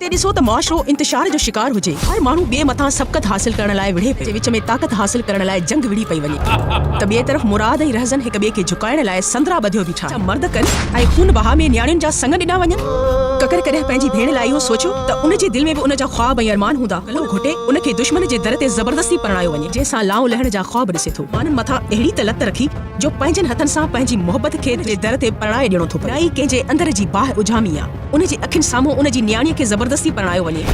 جتي ڏسو ته معاشرو انتشار جو شڪار هجي، هر ماڻهو ٻئي مٿان سبقت حاصل ڪرڻ لاء وڙهي پيو، جي وچ ۾ طاقت حاصل ڪرڻ لاء جنگ وڙهي پئي وڃي ته ٻئي طرف مراد ۽ رهزن هڪ ٻئي کي جهڪائڻ لاء سندرا ٻڌيو بيٺا آهن. مرد ڪن ۽ خون بها ۾ نياڻين جا سڱ ڏنا وڃن. ڪڪر ڪڏهن پنهنجي ڀيڻ لاء اهو سوچيو ته ان جي دل ۾ به ان جا خواب ۽ ارمان هوندا، گلو گهوٽي ان کي دشمن جي در تي زبردستي پرڻايو وڃي، جنهن سان لانئون لهڻ جا خواب ڏسي ٿو. مانن مٿان اهڙي ته لت رکي جو پنهنجن هٿن سان پنهنجي محبت کي جي در تي پرڻائي ڏيڻو ٿو پوي. نه ئي ڪنهن جي اندر جي باهه اجهامي آ. ان جي اکين سامهون ان جي نياڻيء کي زبردستي پرڻايو وڃي،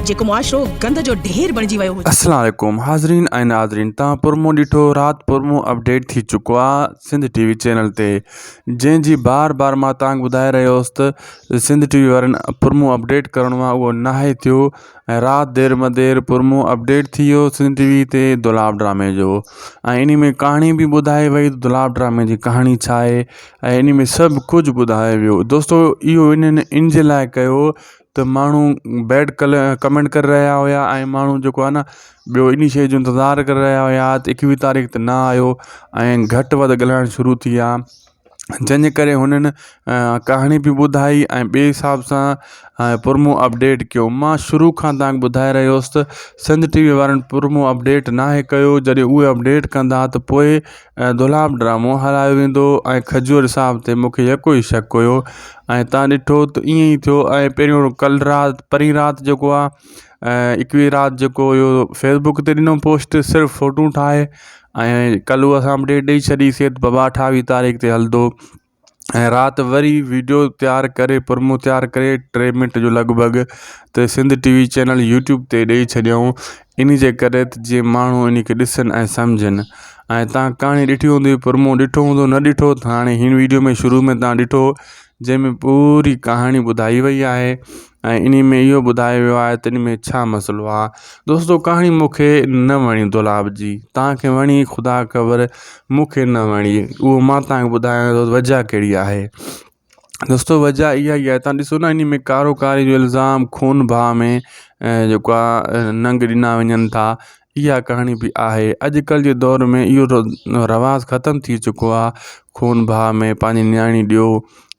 جيڪو معاشرو گند جو ڍير بڻجي ويو هجي. السلام عليڪم حاضرين ۽ ناظرين توهان پرمو ڏٺو رات پرمو اپڊيٽ ٿي چڪو آ سنڌ ٽي وي چينل تي جنهن جي بار بار مان توهان کي ٻڌائي رهيو هوس ته سنڌ ٽي وي وارن پرمو اپڊيٽ ڪرڻو آ اهو ناهي ٿيو ۽ رات دير مدير پرمو اپڊيٽ ٿي ويو سنڌ ٽي وي تي دولاب ڊرامي جو ۽ انهي ۾ ڪهاڻي به ٻڌائي وئي دولاب ڊرامي جي ڪهاڻي ڇا آهي ۽ انهي ۾ سڀ ڪجهه ٻڌايو ويو دوستو اهو انهن ان جي لاء ڪيو ته ماڻهو بيڊ ڪل ڪمينٽ ڪري رهيا هيا ۽ ماڻهو جيڪو آهي نه ٻيو انهي شيء جو انتظار ڪري رهيا هيا ته ايڪويهه تاريخ ته نه آيو ۽ گهٽ وڌ ڳالهائڻ شروع ٿي ويا جنهن جي ڪري هنن ڪهاڻي به ٻڌائي ۽ ٻئي حساب سان پرمو اپڊيٽ ڪيو مان شروع کان توهان کي ٻڌائي رهيو هوس ته سنڌ ٽي وي وارن پرمو اپڊيٽ ناهي ڪيو جڏهن اهي اپڊيٽ ڪندا ته پوء دولاب ڊرامو هلايو ويندو ۽ کجور حساب تي مونکي يڪو ئي شڪ هيو ۽ توهان ڏٺو ته ائين ئي ٿيو ۽ پهريون ڪل رات پرين رات جيڪو آهي ايڪويهه رات جيڪو هيو فيسبڪ تي ڏنو پوسٽ صرف فوٽو ٺاهي ۽ ڪلهه اسان اپڊيٽ ڏئي ڇڏي سي ته بابا اٺاويهه تاريخ تي هلندو ۽ رات وري ويڊيو تيار ڪري پرمو تيار ڪري ٽي منٽ جو لڳ ڀڳ ته Sindh T V channel YouTube تي ڏئي ڇڏيائون ان جي ڪري ته جيئن ماڻهو ان کي ڏسن ۽ سمجهن ۽ تان ڪهاڻي ڏٺي هوندي پرمو ڏٺو هوندو نه ڏٺو ته هاڻي هن ويڊيو ۾ شروع ۾ تان ڏٺو جنهن ۾ پوري ڪهاڻي ٻڌائي وئي آهي ۽ انهي ۾ اهو ٻڌايو ويو آهي ته ان ۾ ڇا مسئلو آهي دوستو ڪهاڻي مون کي نه وڻي دولاب جي توهان کي وڻي خدا خبر مون کي نه وڻي اهو مان توهان کي ٻڌايان ٿو وجهه ڪهڙي آهي دوستو وجهه اها ئي آهي توهان ڏسو نه انهي ۾ ڪارو ڪاري جو الزام خون بها ۾ جيڪو آهي ننگ ڏنا وڃن ٿا اها ڪهاڻي به آهي اڄڪلهه جي دور ۾ اهو رواج ختم ٿي چڪو آهي خون بها ۾ پنهنجي نياڻي ڏيو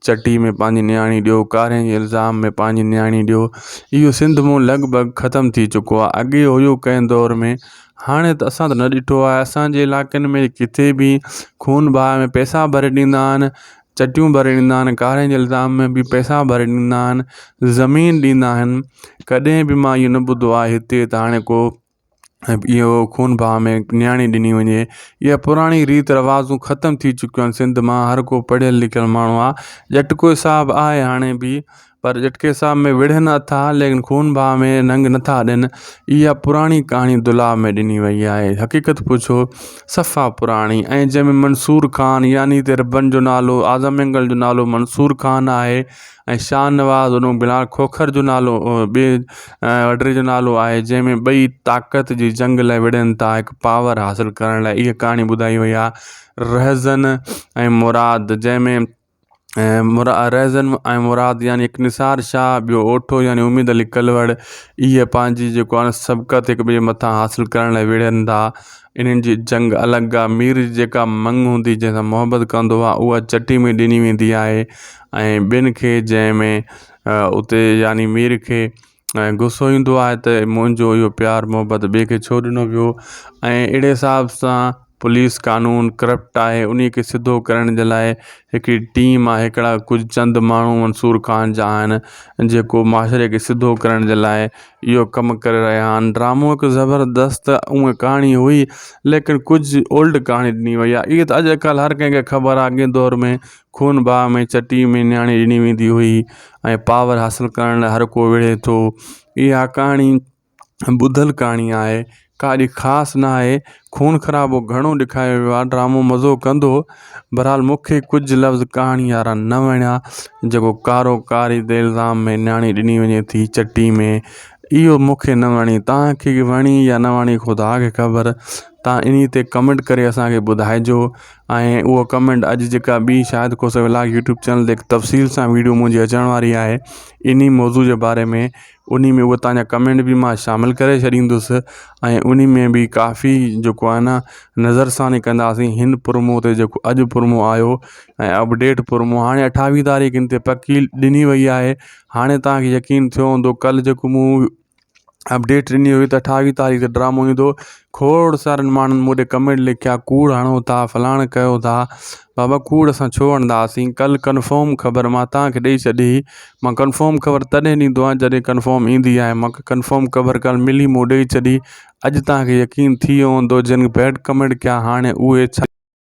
چٽي ۾ پنهنجي نياڻي ڏيو ڪاري جي الزام ۾ پنهنجي نياڻي ڏيو اهو سنڌ مان لڳ ڀڳ ختم ٿي چڪو آهي اڳي هيو ڪنهن دور ۾ هاڻي ته اسان ته نه ڏٺو آهي اسانجي علائقن ۾ ڪٿي به خون بها ۾ پئسا ڀري ڏيندا آهن چٽيون ڀري ڏيندا آهن ڪارين جي الزام ۾ به پئسا ڀري ڏيندا آهن زمين ڏيندا آهن ڪڏهن به مان اهو نه ٻڌو آهي هتي ته هاڻي ڪو اهو خون بها ۾ نياڻي ڏني وڃي اها پراڻي ريت رواجون ختم ٿي چڪيون آهن سنڌ مان هر ڪو پڙهيل لکيل ماڻهو آهي ڄٽڪو حساب آهي هاڻي به پر ڄٽڪي صاحب ۾ وڙهن اٿا ليڪن خون بها ۾ ننگ نٿا ڏين. اها پراڻي ڪهاڻي دولاب ۾ ڏني وئي آهي. حقيقت پڇو صفا پراڻي ۽ جنهن ۾ منصور خان يعني ته ربن جو نالو اعظم مينگل جو نالو منصور خان آهي ۽ شاهنواز انو بلال کوکر جو نالو ٻئي وڏيري جو نالو آهي جنهن ۾ ٻئي طاقت جي جنگ لاء وڙهن ٿا هڪ پاور حاصل ڪرڻ لاء اها ڪهاڻي ٻڌائي وئي آهي رهزن ۽ مراد جنهن ۾ رهزن ۽ مراد يعني هڪ نثار شاهه ٻيو اوٺو يعني اميد علي ڪلوڙ اهي پنهنجي جيڪو آهي سبقت هڪ ٻئي مٿان حاصل ڪرڻ لاء وڙهن ٿا انهن جي جنگ الڳ آهي مير جي جيڪا مڱ هوندي جنهن سان محبت ڪندو آهي اها چٽي ۾ ڏني ويندي آهي ۽ ٻين کي جنهن ۾ اتي يعني مير کي ۽ غصو ايندو آهي ته منهنجو اهو پيار محبت ٻئي کي ڇو ڏنو ويو ۽ اهڙي حساب سان پوليس قانون ڪرپٽ آهي انهي کي سڌو ڪرڻ جي لاء هڪڙي ٽيم آهي هڪڙا ڪجهه چند ماڻهو منصور خان جا آهن جيڪو معاشري کي سڌو ڪرڻ جي لاء اهو ڪم ڪري رهيا آهن ڊرامو هڪ زبردست اونئن ڪهاڻي هئي ليڪن ڪجهه اولڊ ڪهاڻي ڏني وئي آهي اهي ته اڄڪلهه هر ڪنهن کي خبر آهي اڳئين دور ۾ خون بها ۾ چٽي ۾ نياڻي ڏني ويندي هئي ۽ پاور حاصل ڪرڻ لاء هر ڪو وڙهي ٿو. اها ڪهاڻي ٻڌل ڪهاڻي آهي ڪا ايڏي خاص نه آهي. خون خرابو گهڻو ڏيکاريو ويو آهي ڊرامو مزو ڪندو. بهرحال مون کي ڪجهه لفظ ڪهاڻي وارا نه وڻيا جيڪو ڪارو ڪاري تي الزام ۾ نياڻي ڏني وڃي ٿي چٽي ۾ اهو مون کي نه وڻي. توهان کي وڻي يا نه وڻي خدا کي خبر. تان انهي تي ڪمينٽ ڪري اسان کي ٻڌائجو ۽ اهو ڪمينٽ اڄ جيڪا ٻي Shahid Khoso vlog YouTube channel تي تفصيل سان ويڊيو منهنجي اچڻ واري آهي انهي موضوع جي باري ۾ انهي ۾ اهي توهان جا ڪمينٽ به مان شامل ڪري ڇڏيندس ۽ انهي ۾ به ڪافي جيڪو آهي نه نظر ثاني ڪنداسين هن پرومو تي جيڪو اڄ پرومو آيو ۽ اپڊيٽ پرومو هاڻي اٺاويهه تاريخ هن تي پڪي ڏني وئي آهي هاڻي توهان کي يقين ٿيو هوندو ڪلهه جيڪو مون اپڊيٽ ڏني هئي ته اٺاويهه تاريخ تي ڊرامو ايندو کوڙ سارن ماڻهن مون ڏي ڪمينٽ لکيا ڪوڙ هڻو ٿا فلاڻ ڪيو ٿا بابا ڪوڙ اسان ڇو هڻنداسين ڪلهه ڪنفرم خبر مان توهان کي ڏئي ڇڏي هئي مان ڪنفرم خبر تڏهن ڏيندو آهيان جڏهن ڪنفرم ايندي آهي مون کي ڪنفرم خبر ڪلهه ملي مون ڏئي ڇڏي اڄ توهان کي يقين ٿي ويو هوندو جن بيڊ ڪمينٽ ڪيا هاڻي اهي ڇا.